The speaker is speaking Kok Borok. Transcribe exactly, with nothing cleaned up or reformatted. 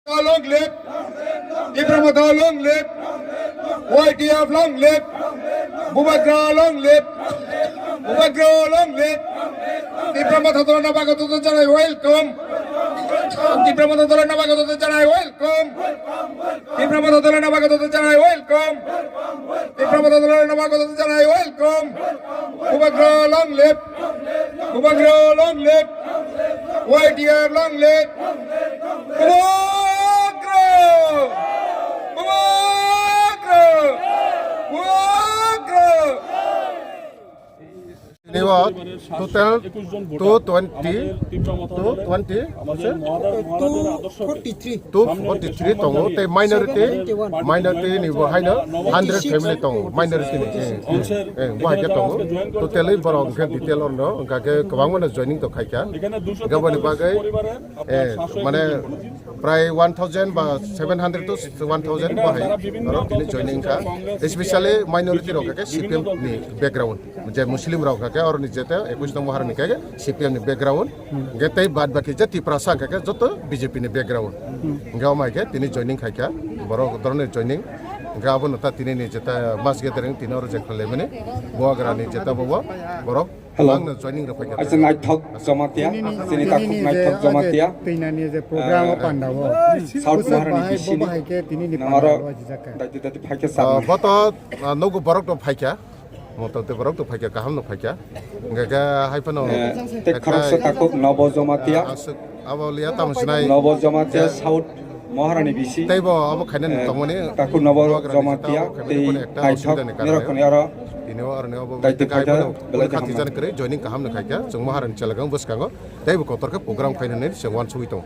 Long live! Tipra Motha long live! Y T F long live! Bubagra long live! Bubagra long live! Tipra Motha Dolano bagoto janai welcome! Tipra Motha Dolano bagoto janai welcome! Tipra Motha Dolano bagoto janai welcome! Tipra Motha Dolano bagoto janai welcome! Bubagra long live! Bubagra long live! Y T F long live! Bubagra! Bubagra! Bubagra! Tini o total two twenty, two twenty, two forty three tongo, tei minority, minority ni bo haino hundred family tongo, minority ni, eh, eh, eh, bo hai khe tongo. Totally borok hwnkhe detail orno, hwnkha khe kwbangma no joining to khaikha. Hwnkhe boni bagwi, eh, mane, prai one thousand ba seven hundred to one thousand bo hai borok tini joining kha, especially minority rok khe C P M ni background, je Muslim rok khe oroni jete ekush number harani khe C P M ni background, hwnkhe tei bad baki je Tiprasa khe joto B J P ni background, hwnkhe omo hai khe tini joining khaikha, borok doroni joining, hwnkhe abono ta tini ni jeta mass gathering tini oro je khlaimani Bubagra ni jeta bo borok Hello. Ang no joining rok paikha. Aisa naithok Jamatia, sini takhuk naithok Jamatia. Twinani je program o panda o. South Maharani bahai, bisi bo ni bahai khe tini ni nang panda aro o jijak kha. Daiti daiti phaikha. Ah, sab. Boto, ah, nogo borok no phaikha. Moto te borok to phaikha, kaham no phaikha. Hingke khe hai phano eh, te ekta khoroksa takhuk Nobo Jamatia. Ah, aswk, abo liya tamo sinai. Nobo Jamatia South Maharani bisi. Teibo abo khainani eh, tongmani. Takhuk Nobo Jamatia tei naithok nirokoni aro. Tini o aroni obo daiti phaikha, belai kaham. Joining kaham no khaikha, chwng Maharani chelakang bwskango. Teibo kotor khe program khainani se wansugwi tongo.